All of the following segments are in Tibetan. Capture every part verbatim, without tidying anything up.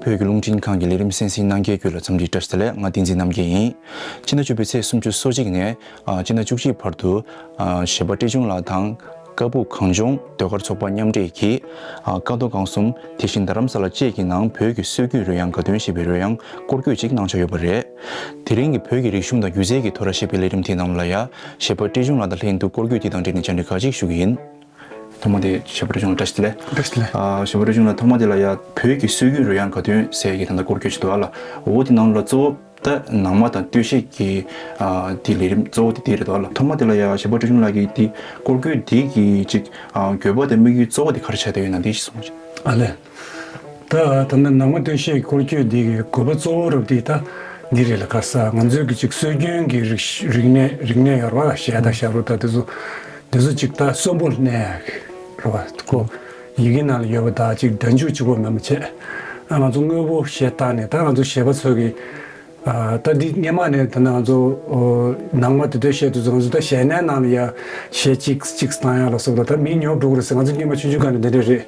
བོད་ཀྱི་རླུང་འཕྲིན་ཁང་གི་ལས་རིམ་གསན་གཟིགས་གནང་མཁན་ཁྱེད་ལ་འཚམས་འདྲི་བཀྲ་ཤིས་བདེ་ལེགས། ང་བསྟན་འཛིན་རྣམ་རྒྱལ་ཡིན། ཕྱི་ཟླ་བཅུ་པའི་ཚེས་སུམ་ཅུ་སོ་གཅིག་ནས་ཨ་ཕྱི་ཟླ་བཅུ་གཅིག་བར་དུ་ཨ་གཞས་པ་བཀྲས་ལྗོངས་ལགས་དང་། ཀ་སྦུག་གངས་ལྗོངས་ཟློས་གར་ཚོགས་པ་མཉམ་འབྲེལ་གྱིས། ཨ་ཀ་རྡོ་རྐང་གསུམ། དེ་བཞིན་རྡ་རམ་ས་ལ་བཅས་ཀྱི་ནང་བོད་ཀྱི་སྲོལ་རྒྱུན་རོལ་དབྱངས་དགའ་སྟོན་ཞེས་པའི་རོལ་དབྱངས་སྐོར་སྐྱོད་ཅིག་གནང་འཆར་ཡོད་པ་རེད། དེ་རིང་གི་བོད་ཀྱི་རིག་གཞུང་དང་སྒྱུ་རྩལ་གྱི་ཐོག་ལ་ཞེས་པའི་ལས་རིམ་དེའི་ནང་ལ་ཡ་གཞས་པ་བཀྲས་ལྗོངས་ལགས་དང་ལྷན་དུ་སྐོར་སྐྱོད་དེ་དང་འབྲེལ་ནས་བཅར་འདྲི་ཁག་ཅིག་ཞུ་གི་ཡིན། ཐོག་མ་དེ་གཞས་པ་བཀྲས་ལྗོངས་ལགས་བཀྲ་ཤིས་བདེ་ལེགས། བཀྲ་ཤིས་བདེ་ལེགས། ཨ་གཞས་པ་བཀྲས་ལྗོངས་ལགས་ཐོག་མ་དེ་ལ་ཡ་བོད་ཀྱི་སྲོལ་རྒྱུན་རོལ་དབྱངས་དགའ་སྟོན་ཟེར་གྱི་ད་ལྟ་སྐོར་སྐྱོད་ཅིག་འདུག་ཨ་ལ། འོ་དེ་ནང་ལ་གཙོ་བོ། ད་ནང་མ་དང་སྟོད་གཞས་ཀྱི་ཨ་དེ་ལས་རིམ་གཙོ་བོ་དེ་དེ་རེད་དོ་ལ། ཐོག་མ་དེ་ལ་ཡ་གཞས་པ་བཀྲས་ལྗོངས་ལགས་ཀྱིས་དེ་སྐོར་སྐྱོད་དེ་གི་ཅིག་ཨ་དགོས་པ་དང་དམིགས་ཡུལ་གཙོ་བོ་དེ་ག་རེ་ཆགས་བསྡད་ཡོད་ན་དེ་ཞིག་གསུངས་ཤིག་ཨ་ལས། ད་ད་ནི་ནང་མ་སྟོད་གཞས་སྐོར་སྐྱོད་དེ་གི་དགོས་པ་གཙོ་བོ་རུ་དེ་ད་འདི་རེད་ལ། ག་ས་ང་ཚོའི་གི་ཅིག་སྲོལ་རྒྱུན་གྱི་རིག་རིག་གནས་རིག་གནས་ཡོད་རེད་བ། གཞས་དང་ཞབས་བྲོ་དང་དེ་ཚོ་དེ་ཚོ་ཅིག་ད་གསོན་པོ་གནས་ཡག་རེད་བ། ཁོ་ཡི་གེ་ནང་ལ་ཡོད་པ་དང་ཅིག་སྒྲ་འཇུག་གཅིག་པོ་མེད་མ་བྱས། ཨ་ང་ཚོ་དངོས་པོ་གཞས་བཏང་ནས་ད་ང་ཚོ་གཞས་པ་ཚོ་གི་ཨ་ད་འདི་སྔས་མ་ནས་ད་ནང་ང་ཚོ་ཨོ་ནང་མ་དེ་དུས་བཤད་དུས་ཚོད་ང་ཚོ་ད་གཞས་གནས་ནང་ལ་ཡ་གཞས་གཅིག་གཅིག་བཏང་ཡ་ལ་སོགས་པ་ད་མི་ཉོབ་འགྲོ་གི་རེད་ཟེར། ང་ཚོ་སྔས་མ་ཆུང་ཆུང་སྒང་ནས་འདི་འདྲ་རེད།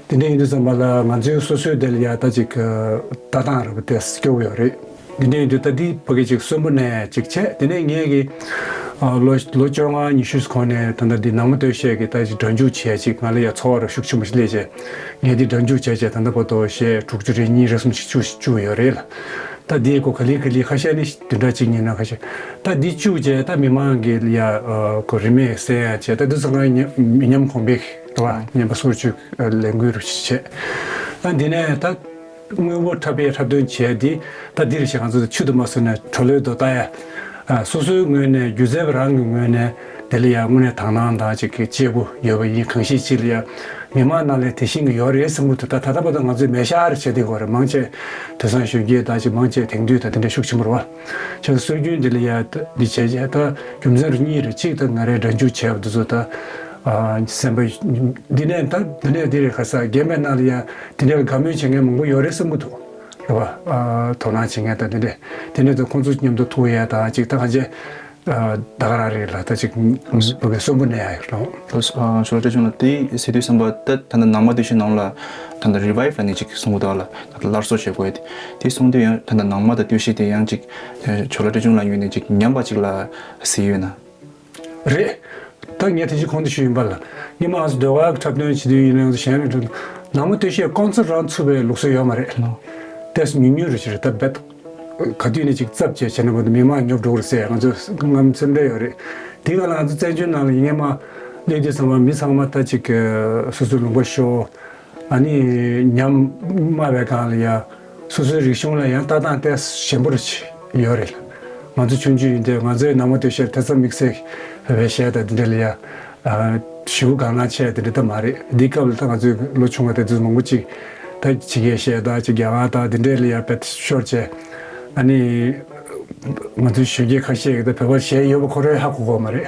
འདི་འདྲ་ཡིན་དུས་ཙམ་པ་ལ་ང་ཚོའི་སོ་སོའི་དེ་ལ་ཡ་ད་ཅིག་ལྟ་སྟངས་རེད་པ་དེ་སྐྱོ་བོ་ཡོད་རེད། འདི་འདྲ་ཡིན་དུས་ད་འདི་ཕ་གི་ཅིག་གསོན་པོ་ནས་ཅིག་བྱས། དེ་ནས་ངས་གི་ཨ་ལོ་ལོ་བཅོ་ལྔ་ཉི་ཤུ་གོང་ནས་ད་ལྟ་འདི་ནང་མ་སྟོད་གཞས་ཀྱི་ད་ཅིག་སྒྲ་འཇུག་བྱས་ཅིག་ང་ལ་ཡ་ཚོར་བ་ར་ཤུགས་ཆེན་པོ་ཞིག་སླེབས་བྱས། ངས་འདི་སྒྲ་འཇུག་བྱས་བྱས་ད་ལྟ་བར་དུ་གཞས་དྲུག་ཅུ་རེ་གཉིས་རེ་གསུམ་ཞིག་བཅུག་བཅུག་ཡོད་རེད་ལ། ད་འདི་ཁོ་ག་ལེ་ག་ལེ་ཁ་ཤས་ནི་བདུན་ཕྲག་གཅིག་གཉིས་ནང་ཁ་ཤས་ད་འདི་བཅུག་བྱས། ད་མི་མང་གི་ཡ་ཨ་ཁོ་རིན་མེད་གསན་ཡ་བྱས། ད་འདི་ཚོ་ང་མི་ཉམས་གོང་འཕེལ་རེད་བ། ཉམས་པ་སོར་ཆུད་ལས་འགུལ་རུ་བྱས། ད་འདི་ནས་ད་དངོས་པོ་འཁྲབ་པའི་འཁྲབ་སྟོན་བྱས་འདི་ད་འདི་རེད་ཤག་ང་ཚོ་ཆུ་དུ་མ་སོན་ནས་གྲོ་ལོད་དོ་ལྟ་ཡ། ཨ་སོ་སོའི་ངོས་ནས་སྒྱུ་རྩལ་པ་རང་གི་ངོས་ནས་དེ་ལ་ཡ་དངོས་གནས་དག་སྣང་དང་ཅིག་གི་གཅེས་པོ་ཡོད་པ་ཡིན། གང་ཞིག་ཅིག་ལ་ཡ་མི་མང་ནང་ལ་དེ་བཞིན་གྱི་ཡོད་རེད་བསམ་གྱི་འདུག་ད་ད་ལྟ་བར་དུ་ང་ཚོས་མེད་ཤག་རེ་བྱས་བསྡད་ཡོད་རེད། མང་ཆེ་དེང་སང་གཞོན་སྐྱེས་དང་ཅིག་མང་ཆེ་དེང་དུས་དང་དེ་འདྲ་ཤུགས་ཆེན་པོ་རེད་བ། བྱས་ཙང་སྲོལ་རྒྱུན་འདི་ལ་ཡ་ད་འདི་བྱས་བྱས་ད་རྒྱུ་མཚན་རུ་གཉིས་རེད། གཅིག་ད་ང་རའི་སྒྲ་འཇུག་བྱས་པ་འདི་ཚོ་ད་ཨ་སེམས་པ་འདི་ནས་ད་འདི་ནས་འདི་རེད། ཁ་ས་རྒན་པའི་ནང་ལ་ཡ་འདི་འདྲ་ལ་དགའ་མོས་བྱེད་མཁན་མང་པོ་ཡོད་རེད་བསམ་གྱི་འདུག་རེད་བ། ཨ་དོ་སྣང་བྱེད་མཁན་དང་འདི་འདྲས་དེ་ནས་ད་ཁོང་ཚོ་མཉམ་དུ་ཐུག་ཡས་དང་ཅིག་ད་ག་ཅེ་ཨ་ད་ག་རང་རེད་ལ། ད་ཅིག་བུ་གའི་གསོན་པོ་གནས་ཡ་ཡོད་རེད། ཨ་ཞོ་ལ་བཀྲ་ཆུང་ལ་དེ་ཟེར་དུས་བསམ་པ་ད་ད་ལྟ་ནང་མ་སྟོད་གཞས་ནང་ལ་ད་ལྟ་རི་བའི་ཝལ་ལབ་ནས་ཅིག་གསུང་གི་འདུག་ཨ་ལ། ད་ལྟ་སླར་གསོ་བྱེད་དགོས་ཡ་དེ་དེ་གསུང་དུས་ཡང་ད་ལྟ་ནང་མ་དང་སྟོད་གཞས་དེ་ཡང་ཅིག་ཞོ་ལ་བཀྲ་ཆུང་ལ་ཡོད་ནས་ཅིག་ཉམས་པ་ཅིག་ལ་ཟེར་ཡོད་ན། རེད། ད་ངས་དེ་བཞིན་གོང་དུ་ཞུས་ཡིན་པ་ལ། སྔོན་མ་ང་ཚོ་ཟློས་གར་འཁྲབ་སྟོན་བྱེད་དུས་ཡིན་ན་ང་ཚོ་གཞན་ལ་འགྲོ་ནང་མ་སྟོད་གཞས་རྐང་ཚུགས་རང་ཚུགས་པའི་ལུགས་སྲོལ་ཡོད་མ་རེད། ཏོག་ཙམ་ཉུང་ཉུང་རེ་ཅིག་རེད། ད་རྦད་ག་དུས་ནས་ཅིག་རྩབ་བྱས་བྱས་ན་མ་གཏོགས་མི་མང་ཉོབ་འགྲོ་གི་རེད་ཟེར་ང་ཚོ་རྔམ་སེམས་ཁྲལ་ཡོད་རེད། དེ་ག་ལ་ང་ཚོ་བཙན་བྱོལ་ནང་ལ་ཡིན་ངེས་མ་སླེབས་དུས་ཚང་མ་མི་ཚང་མ་ད་ཅིག་སོ་སོའི་ལུང་པ་ཤོར། ཨ་ནི་ཉམས་དམའ་བའི་སྒང་ལ་ཡ་སོ་སོའི་རིག་གཞུང་ལ་ཡང་ལྟ་སྟངས་ཏོག་ཙམ་ཞན་པོ་རེ་ཡོད་རེད། ང་ཚོ་ཆུང་ཆུང་ཡིན་དུས་ང་ཚོའི་ནང་མ་སྟོད་གཞས་ཐེ་ཚོམ་དམིགས་བསལ་བའི་གཞས་དང་འདི་འདྲ་ལ་ཡ་ཨ་ཞེ་པོ་དགའ་སྣང་ཆེ་འདི་འདྲ་ད་མ་རེད། འདི་སྐབས་ལ་ད་ང་ཚོའི་ལོ་ཆུང་བ་དེ་ཚོ་མང་པོ་ཅིག་ད་ཕྱི་རྒྱལ་གཞས་དང་ཅིག་རྒྱ་གར་དང་འདི་འདྲ་ལ་ཡ་དཔེ་ཤོར་བྱས། ཨ་ནི་ང་ཚོའི་གཞོན་སྐྱེས་ཁ་ཤས་ཀྱིས་ད་བོད་པར་གཞས་ཡོད་པ་ཁོ་རང་ཧ་གོ་གོ་མ་རེད།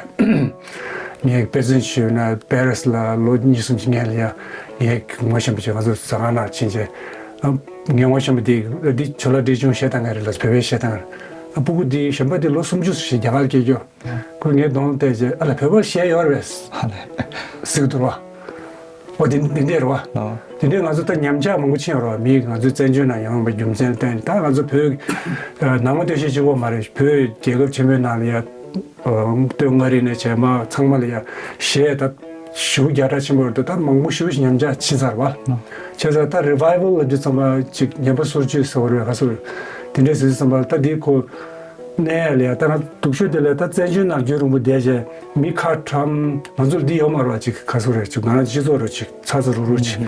ངས་དཔེ་མཚོན་ཞུས་ན་པེ་རིས་ལ་ལོ་གཉིས་གསུམ་ཅིག་སྔོན་ལ་ཡ་ངའི་ངོ་ཤེས་པ་ཅིག་ང་ཚོ་ཟ་ཁང་ནང་ཕྱིན་བྱས། ཨ་ངའི་ངོ་ཤེས་པ་འདི་འདི་ཇོ་ལགས་འབྲས་ཆུང་གཞས་གཏང་མཁན་རེད་ལ། བོད་པའི་གཞས་གཏང་མཁན་རེད། ཨ་སྤུ་གུ་འདི་གཞོན་པ་འདི་ལོ་སུམ་ཅུ་ཞིག་རྒྱ་གར་སྐྱེས་རྒྱུ། ཁོས་ངའི་གདོང་བལྟས་བྱས་ཨ་ལ་བོད་པར་གཞས་ཡོད་རེད་པས་ཟེར་གི་འདུག་ར། འོ་དེ་འདི་འདྲས་རེད་བ། དེ་འདྲས་ང་ཚོ་ད་ཉམས་ཆག་མང་པོ་ཕྱིན་ཡོད་རེད་བ། མིས་ང་ཚོའི་བཙན་བྱོལ་ནང་ཡོང་བའི་རྒྱུ་མཚན་བཏོན། ད་ང་ཚོ་བོད་ནང་མ་སྟོད་གཞས་གཅིག་པོ་མ་རེད། བོད་རྒྱལ་ཁབ་ཆེན་པོའི་ནང་ལ་ཡ་སྟོད་མངའ་རིས་ནས་བྱས་མ་ཚང་མ་ལ་ཡ་གཞས་ད་ཞེ་པོ་རྒྱ་ཕྲག་ཆེན་པོ་རེད་འདུག་ད་མང་པོ་ཞེ་པོ་ཞིག་ཉམས་ཆག་ཕྱིན་ཚར་བ། བྱས་ཙང་ད་རི་བའི་ཝལ་ལབ་དུས་ཙམ་པ་ཅིག་ཉམས་པ་སོར་ཆུད་ཟེར་བ་རེད། ག་ཟེར་དེ་འདྲས་ཟེར་དུས་ཙམ་པ་ད་འདི་ཁོ། གནས་ལ་ཡ་ད་ང་སྡུག་ཤོས་དེ་ལ་ད་བཙན་བྱོལ་ནང་རྒྱུན་རིང་པོ་བསྡད་བྱས་མི་ཁ་ཁྲམ་ང་ཚོར་འདི་ཡོད་མ་རེད་བ། ཅིག་ག་ཟེར་རེད། ཅིག་ང་རང་སྤྱི་ཚོགས་རུ་ཅིག་ཚ་ཚ་རུག་རུག་ཅིག་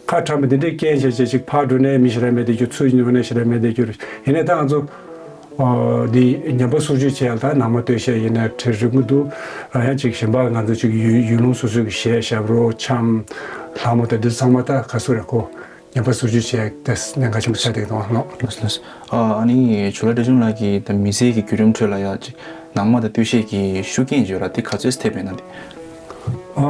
ཁ་ཁྲམ་པ་འདི་འདྲས་རྐྱེན་བྱས་བྱས་ཅིག་ཕར་འགྲོ་ནས་མི་ཞེ་དྲག་མེད་བསྡད་རྒྱུ། ཚུར་འགྲོ་ནས་ཞེ་དྲག་མེད་བསྡད་རྒྱུ་རེད། ཡིན་ནའི་ད་ང་ཚོ་འདི་ཉམས་པ་སོར་ཆུད་བྱས་ལ་ད་ནང་མ་སྟོད་གཞས་ཡིན་ན་དེ་རིང་མི་འདུག་ཡང་ཅིག་གཞན་པ་ང་ཚོ་ཅིག་ཡུལ་ཡུལ་ལུང་སོ་སོའི་གི་གཞས་ཞབས་བྲོ་འཆམ་ལྷ་མོ་དང་འདི་ཚང་མ་ད་ག་ཟེར་རེད། ཁོ་ཉམས་པ་སོར་ཆུད་བྱས་ཏེ་གནད་འགག་ཆེན་པོ་ཆགས་བསྡད་འདུག་ལགས། ལགས་ལགས། ཨ་ནི་ཇོ་ལགས་འབྲས་ཆུང་ལགས་ཀྱིས་ད་མི་ཚེ་གི་བརྒྱུད་རིམ་ཁྲོད་ལ་ཡ་ཅིག་ནང་མ་དང་སྟོད་གཞས་ཀྱི་ཤུགས་རྐྱེན་བརྗོད་ལ་དེ་ག་ཚོད་ཐེབས་ཡོད་ན་དེ། ཨ་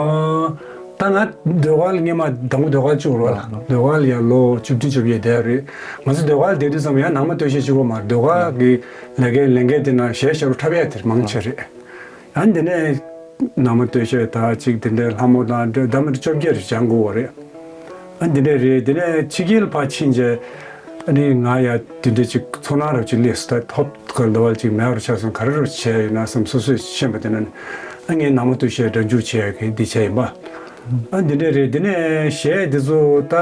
ད་ང་ཟློས་གར་སྔོན་མ་དང་པོ་ཟློས་གར་བཅུག་རོགས་ལ་ཟློས་གར་ལ་ཡ་ལོ་བཅུ་བདུན་བཅོ་བརྒྱད་བསྡད་རེད། ང་ཚོ་ཟློས་གར་བསྡད་དུས་ཙམ་ཡང་ནང་མ་སྟོད་གཞས་གཅིག་པོ་མ་རེད། ཟློས་གར་གི་ལས་ཀའི་ལས་འགན་དེ་ན་གཞས་ཞབས་བྲོ་འཁྲབ་ཡ་དེ་མང་ཆེ་རེད། ཨ་འདི་ནས་ནང་མ་སྟོད་གཞས་ད་ཅིག་དེ་འདྲའི་ལྷ་མོ་དང་འདྲ་ཟླ་མ་བཅོ་བརྒྱད་རེ་སྦྱང་དགོས་པ་རེད། ཨ་འདི་འདྲ་རེད། དེ་ནས་ཕྱི་རྒྱལ་ཕར་ཕྱིན་རྗེས་ ཨ་ནི་ང་ཡ་དེ་འདྲ་ཅིག་ཚོར་སྣང་རབ་ཅིག་སླེབས་སོང་། ད་ཧོབ་ཁ་ལ་བ་ཅིག་མེད་པར་ཆགས་སོང་། ག་རེ་རུ་བྱས་ཡོད་ན་བསམ། སོ་སོས་ཤེས་པ་དེ་ན་ཨ་ངའི་ནང་མ་སྟོད་གཞས་སྒྲ་འཇུག་བྱས་ཡོད་གི་འདི་བྱས་ཡིན་པ། ཨ་འདི་འདྲ་རེད། དེ་ནས་གཞས་འདི་ཚོ་ད་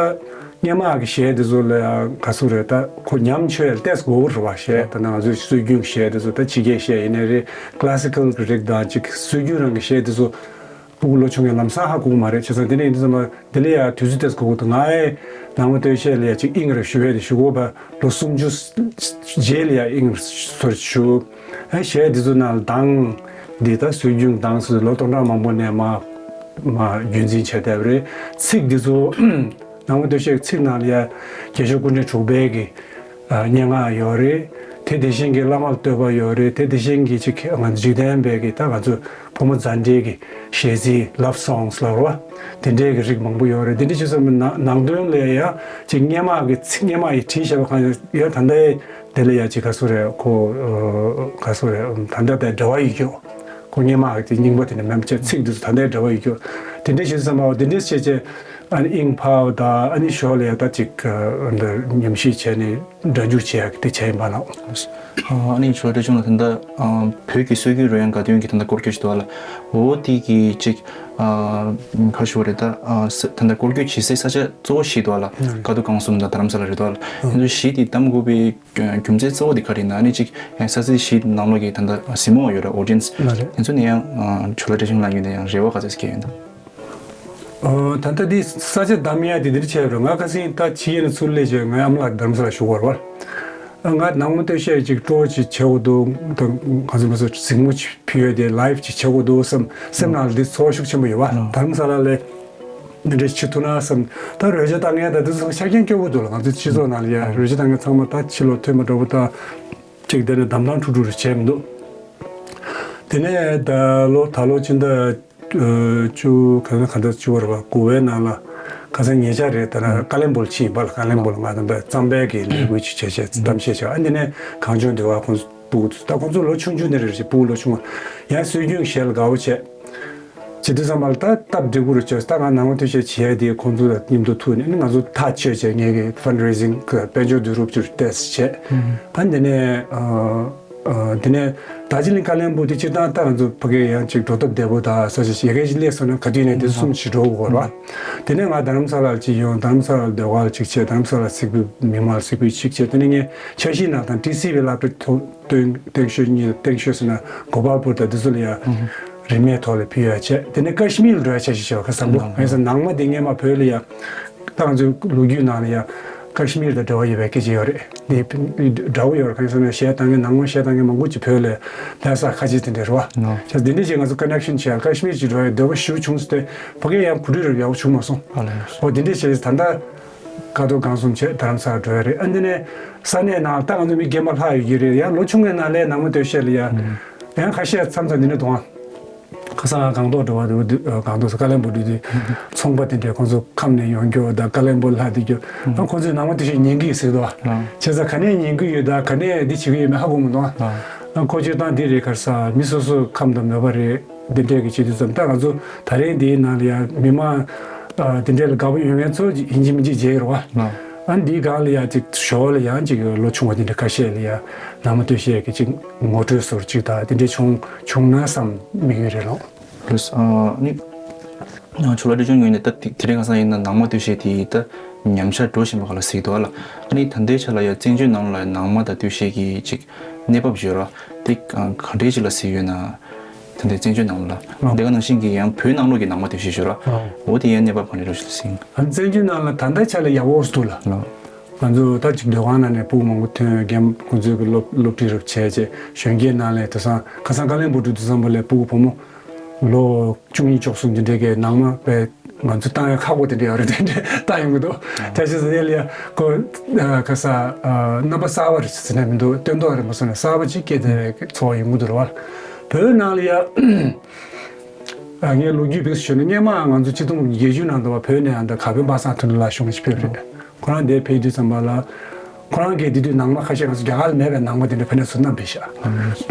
སྔོན་མ་གི་གཞས་འདི་ཚོ་ལ་ག་ཚོད་རེད། ད་ཁོ་ཉམས་ཆོད་ལ་ཏོག་ཙམ་དགོས་རེད་བ། གཞས་ད་ནང་ང་ཚོའི་སྲོལ་རྒྱུན་གཞས་འདི་ཚོ་ད་ཕྱི་རྒྱལ་གཞས་ཡིན་ནའི་རེད། ཀླ་སི་ཀལ་གི་རིགས་དང་ཅིག་སྲོལ་རྒྱུན་རང་གི་གཞས་འདི་ཚོ་ཕྲུ་གུ་ལོ་ཆུང་ངས་ལམ་སང་ཧ་གོ་གི་མ་རེད། བྱས་ཙང་དེ་ནས་ཡིན་དུས་ཙམ་པ་དེ་ལ་ཡ་དུས་ཚོད་ཏོག་ཙམ་དགོས་ཀྱི་འདུག་ང་ཨེ་ནང་མ་སྟོད་གཞས་ལ་ཡ་ཅིག་དབྱིངས་རེ་ཞུ་བས་དེ་ཞུ་དགོས་པ། ལོ་སུམ་ཅུ་རྗེས་ལ་ཡ་དབྱིངས་སོར་ཞུ། ཨེ་གཞས་འདི་ཚོ་ནང་གདངས་འདི་ད་སྲོལ་རྒྱུན་གདངས་སུ་ལོ་སྟོང་ཕྲག་མང་པོ་ནས་མ་མ་རྒྱུན་འཛིན་བྱས་བསྡད་པ་རེད། ཚིག་འདི་ཚོ་ནང་མ་སྟོད་གཞས་ཀྱི་ཚིག་ནང་ལ་ཡ་རྒྱལ་མཆོག་སྐུ་ཕྲེང་དྲུག་པའི་གི་ཨ་སྙན་ངག་ཡོད་རེད། དེ་དེ་བཞིན་གྱི་བླ་མར་བསྟོད་པ་ཡོད་རེད། དེ་དེ་བཞིན་གྱི་ཅིག་ང་ཚོ་འཇིག་རྟེན་པའི་གི་ད་ང་ཚོ་ཕོ་མོ་མཛའ་འབྲེལ་གྱི་གཞས་ཚིག love songs ལབ་རེད་བ། དེ་འདྲའི་གི་རིགས་མང་པོ་ཡོད་རེད། དེ་འདྲ་བྱས་ཙང་ནང་ནང་དོན་ལ་ཡ་ཅིག་སྔོན་མ་གི་ཚིག་སྔོན་མ་ཡི་བྲིས་བཞག་པ་གང་ཡང་ད་ལྟའི་དེ་ལ་ཡ་ཅིག་ག་ཚོད་རེད། ཁོ་ག་ཚོད་རེད། ད་ལྟ་དང་འབྲེལ་བ་ཡོད་རྒྱུ། ཁོ་སྔོན་མ་གི་དེ་རྙིང་པ་དེ་ནས་མེད་པ་བྱས། ཚིག་འདི་ཚོ་ད་ལྟའི་འབྲེལ་བ་ཡོད་རྒྱུ། དེ་འདྲ་བྱས་ཙང་མ་བ་དེ་འདྲ་བྱས་བྱས་ཨ་ནི་དབྱིངས་འཕར་བ་དང་ཨ་ནི་ཞོར་ལ་ཡ་ད་ཅིག་ཨ་ཉམས་ཞིབ་བྱས་ནས་སྒྲ་འཇུག་བྱེད་ཡག་གི་དེ་བྱས་ཡིན་པ་ལགས། ཨ་ནི་ཇོ་ལགས་བཀྲ་ཤིས་ལགས། ད་ལྟ་བོད་ཀྱི་སྲོལ་རྒྱུན་རོལ་དབྱངས་དགའ་སྟོན་གྱི་ད་ལྟ་སྐོར་སྐྱོད་ཅིག་འདུག་ལགས། འོ་དེ་གི་ཅིག་ཨ་ག་རེ་ཞུ་དགོས་རེད། ད་ཨ་ས་ད་ལྟ་སྐོར་སྐྱོད་བྱེད་སའི་ས་ཆ་གཙོ་བོ་བཞི་འདུག་ལགས། ཀ་ཐོག་སྒང་གསུམ་དང་རྡ་རམ་ས་ལ་རེད་འདུག་ལགས། དེ་ཚོ་བཞི་དེ་བདམས་དགོས་པའི་རྒྱུ་མཚན་གཙོ་བོ་དེ་ག་རེ་ཡིན་ན། ཨ་ནི་ཅིག་ཡང་ས་ཆ་བཞི་ནང་ལོགས་ཀྱི་ད་ལྟ་གཟིགས་མོ་ཡོད་རེད། ཨོ་ཌི་ཡེན་སི་དེ་ཚོ་ནས་ཡང་ཇོ་ལགས་བཀྲ་ཤིས་ལགས་ངོས་ནས་ཡང་རེ་བ་ག་ཚོད་ཅིག་ཡོད་ན། ཨོ། ད་ལྟ་འདི་ས་ཆ་བདམས་ཡ་དེ་འདིར་བྱས་རོགས། ང་ཁ་སང་ད་ཕྱི་རྒྱལ་ནས་ཚུར་སླེབས་བྱས་ང་ཨ་མ་ལགས་རྡ་རམ་ས་ལ་བཞུགས་པ་རེད་བ། ང་ནང་མ་སྟོད་གཞས་ཅིག་སྤྲོ་བོ་ཅིག་བྱེད་དགོས་འདུག་ད་ང་ཚོ་མ་སོ་གཟིགས་མོ་ཅིག་ཕུལ་ཡ་དེ་ལའེབ་ཅིག་བྱེད་དགོས་འདུག་བསམ། སེམས་ནང་ལ་འདི་ཚོར་བ་ཤུགས་ཆེན་པོ་ཡོད་བ། རྡ་རམ་ས་ལ་ལས་འདི་འདྲ་བྱེད་ཐུབ་ན་བསམ། ད་རོལ་ཆ་བཏང་མཁན་ད་འདི་ཚོ་ཆ་རྐྱེན་སྐྱོ་པོ་འདུག་ལ། ང་ཚོ་སྤྱི་ཚོགས་ནང་ལ་ཡ་རོལ་ཆ་བཏང་མཁན་ཚང་མ་ད་ཕྱི་ལོགས་ཐོན་པ་འདྲ་པོ་ད་ཅིག་དེ་ནས་གདམ་གཏམ་ཁྲུག་ཁྲུག་རེ་བྱས་མི་འདུག་དེ་ནས་ད་ལོ་ད་ལོ་ཕྱི་ཟླ་བཅུ་ག་ཚོད་ག་ཚོད་བཅུ་པ་རེད་བ། དགུ་པའི་ནང་ལ་ཁ་སང་ཉེ་ཆར་རེད། ད་ཀ་ལན་སྦུག་ཕྱིན་པ་ལ། ཀ་ལན་སྦུག་ལ་ང་དང་པའི་གཙང་པའི་གི་ལས་འགུལ་ཅིག་བྱས་བྱས་གཏམ་བཤད་བྱས། ཨ་འདི་ནས་གངས་ལྗོངས་སྡེ་བ་ཁོང་ཚོ་སྤུ་གུ་ད་ཁོང་ཚོ་ལོ་ཆུང་ཆུང་ནས་རེད་ཅེས། སྤུ་གུ་ལོ་ཆུང་བ་ཡང་སྲོལ་རྒྱུན་གཞས་ལ་དགའ་བོ་བྱས། བྱེད་དུས་ཙམ་པ་ལ་ད་སྟབས་འགྲིག་པོ་རུ་བྱས། ད་ང་ནང་མ་སྟོད་གཞས་བྱེད་ཡ་དེ་ཁོང་ཚོ་ལ་མཉམ་དུ་ཐུག་ནས་ཨ་ནི་ང་ཚོ་ཐག་གཅོད་བྱས། ངས་གི་ཕན་རེ་ཟིང་གི་དཔལ་འབྱོར་བསྡུ་རུབ་ཅིག་ཏོག་ཙམ་བྱས། ཨ་འདི་ནས་ཨ། ཨ་དེ་ནས་ད་ཅི་ལིང་ཀ་ལན་སྦུག་དེ་སྤྱིར་བཏང་ད་ང་ཚོ་ཕ་གི་ཡང་ཅིག་འགྲོ་སྟབས་བདེ་པོ་དང་ས་ཆ་ཞིག་ཡ་གི་ཅིག་སླེབས་སོང་ན་ག་དུས་ནས་དེ་གསུམ་ཞིག་འགྲོ་དགོས་རེད་བ། དེ་ནས་ང་རྡ་རམ་ས་ལར་ཅིག་ཡོང་། རྡ་རམ་ས་ལར་ཟློས་གར་ཅིག་བྱས། རྡ་རམ་ས་ལར་གཟིགས་འབུལ་མི་མང་ལ་གཟིགས་འབུལ་ཅིག་བྱས། དེ་ནས་ངས་འཆར་གཞིའི་ནང་དང་ཊི་སི་ཝི་སློབ་གྲྭ་ཐོག་སྟོན་སྟོན་ཤོག་གཉིས་སྟོན་ཤོག་ཟེར་ན་གོ་པལ་པུར་དང་དེ་ཚོ་ལ་ཡ་རིན་མེད་ཐོག་ལ་ཕུལ་ཡ་བྱས། དེ་ནས་ཀ་ཤི་མིར་འགྲོ་ཡ་འཆར་གཞི་བྱས་པ་ཁ་སང་པོ། ཨ་ནི་ནང་མ་དེ་སྔོན་མ་བོད་ལ་ཡ། ད་ང་ཚོའི་ལོ་རྒྱུས་ནང་ལ་ཡ་ཀ་ཤི་མིར་དང་འབྲེལ་བ་ཡོད་པའི་སྐད་ཆ་ཡོད་རེད། དེ་འདྲ་བོ་ཡོད་རེད། གང་ཡིན་ཟེར་ན་གཞས་བཏང་མཁན་ནང་མ་གཞས་བཏང་མཁན་མང་པོ་ཅིག་བོད་ལ་ལྷ་ས་ཁ་ཆེ་དེ་འདྲ་རེད་བ། བྱས་ཙང་དེ་འདྲ་ཅིག་ང་ཚོ་ཀ་ནེག་ཤན་བྱས། ཀ་ཤི་མིར་ཅིག་འགྲོ་ཡ་འདོད་པ་ཞེ་པོ་བྱུང་སོང་སྟེ་ཕ་གིར་ཡང་གོ་སྒྲིག་རབ་ཡག་པོ་བྱུང་མ་སོང་། ཨོ་དེ་འདྲ་བྱས་ད་ལྟ་ཀ་ཐོག་སྒང་གསུམ་བྱས་རྡ་རམ་ས་ལར་འགྲོ་ཡ་རེད། ཨ་འདི་ནས་ས་གནས་ནང་ད་ང་ཚོ་མི་རྒན་པ་ལྷག་ཡོད་ཀྱི་རེད། ཡང་ལོ་ཆུང་བའི་ནང་ལ་ནང་མ་སྟོད་གཞས་ལ་ཡ་ཡང་ཁ་ཤས་མཚམས་མཚམས་འདི་འདྲ་འདུག་ཨ། ཁ་སང་སྒང་ཏོག་འགྲོ་བ་འདུག་སྒང་ཏོག་ས་ཀ་ལན་སྦུག་འགྲོ་དུས་ཚོང་པ་དེ་འདྲས་ཁོང་ཚོ་ཁམས་ནས་ཡོང་རྒྱུ་དང་ཀ་ལན་སྦུག་ལྷག་བསྡད་རྒྱུ། ཨ་ཁོང་ཚོས་ནང་མ་སྟོད་གཞས་ཉན་གི་ཟེར་འདུག་བྱས་ཙང་ག་ནས་ཉན་གི་ཡོད་དང་ག་ནས་འདི་བྱེད་གི་ཡོད་མེད་ཧ་གོ་མི་འདུག་ཨ་ཁོ་སྤྱིར་བཏང་འདི་རེད། ག་རེ་ཟ། མི་སོ་སོ་ཁམས་དང་མོས་པ་རེད། འདི་འདྲས་ཀྱི་བྱེད་དུས་ཙམ་ད་ང་ཚོ་ད་རེས་འདིའི་ནང་ལ་ཡང་མི་མང་འདི་འདྲས་ལ་དགའ་པོ་ཡོད་མཁན་ཚོ་ཡིན་གཅིག་མིན་གཅིག་མཇལ་གི་རེད་བ། ཨ་འདིའི་སྒང་ལ་ཡང་ཅིག་ཞོར་ལ་ཡང་ཅིག་ལོ་ཆུང་བ་འདི་འདྲས་ཁ་ཤས་ལ་ཡང་ནང་མ་སྟོད་གཞས་ཀྱི་ཅིག་ངོ་སྤྲོད་སོར་ཅིག་དང་འདི་འདྲས་བྱུང་བྱུང་ན་བསམ་དམིགས་ཡུལ་རེད་ལགས། ལགས་སོ། ཨ་ནི་ཇོ་ལགས་བཀྲ་ཤིས་ལགས་ངོས་ནས་ད་དེ་དེ་རིང་ཁ་སང་ཡིན་ན་ནང་མ་སྟོད་གཞས་དེ་ད་ཉམས་ཆག་འགྲོ་བཞིན་པ་ག་ལ་གཟིགས་འདུག་ཨ་ལ། ཨ་ནི་ད་ལྟའི་ཆ་ལ་ཡང་བཙན་བྱོལ་ནང་ལ་ནང་མ་དང་སྟོད་གཞས་ཀྱི་ཅིག་གནས་བབ་ཡོད་ར་དེ་ག་འདྲས་ཅིག་ལ་གཟིགས་ཡོད་ན། ད་ལྟའི་བཙན་བྱོལ་ནང་ལ་དེ་ག་ནང་བཞིན་གྱི་ཡང་བོད་ནང་ལོགས་ཀྱི་ནང་མ་སྟོད་གཞས་ཡོད་ར་འོ་དེ་ཡང་གནས་བབ་ག་འདྲས་རོ་ཞིག་ལ་གཟིགས། ཨ་བཙན་བྱོལ་ནང་ལ་ད་ལྟའི་ཆ་ལ་ཡག་པོ་འདུག་ལ། ང་ཚོ་ད་ཅིག་ཟློས་གར་ནང་ནས་སྤུ་གུ་མང་པོ་ཐོན། རྒན་ཁོང་ཚོས་ཀྱི་སློབ་སློབ་ཁྲིད་རབ་བྱས་བྱས་གཞོན་སྐྱེས་ནང་ལས་དེང་སང་ཁ་སང་ཀ་ལན་སྦུག་འགྲོ་དུས་ཙམ་པ་ལས་སྤུ་གུ་བུ་མོ་ལོ་བཅུ་གཉིས་བཅུ་གསུམ་འདི་འདྲའི་གི་ནང་མ་པའི་ང་ཚོ་བཏང་ཡ་ཁག་པོ་དེ་འདྲ་ཡོད་རེད། དེ་འདྲ་བཏང་ཡོང་གི་འདུག་དེ་བྱས་ཙང་དེ་ལ་ཡ་ཁོ་ཁ་ས་རྣམ་པ་གསར་པ་རེད་ཟེར་ནས་མི་འདུག་སྟོན་ཐོག་རེད་མ་སོང་ནས་གསར་པ་ཅིག་སྐྱེས་བསྡད་པའི་ཚོར་བ་ཡོང་གི་འདུག་རེད་བ། བོད་ནང་ལ་ཡ། ཨ་ངས་ལོ་རྒྱུས་བེད་སྤྱོད་ནས་སྔོན་མ་ང་ཚོ་ཆིག་སྟོང་བརྒྱད་ཅུ་ནང་དུ་བ་བོད་ནས་ཡང་ད་ག་པའི་པ་སངས་ཐོན་ལ་གཞུང་ཞིག་ཕེབས་རེད། ཁོ་རང་དེ་ཕེབས་དུས་ཙམ་པ་ལ་ཁོ་རང་གིས་དེ་དུས་ནང་མ་ཁ་ཤས་ང་ཚོ་རྒྱ་གར་ལ་མེད་པའི་ནང་མ་དེ་འདྲ་ཕ་ནས་ཚུར་བསྣམས་ཕེབས་ཤག་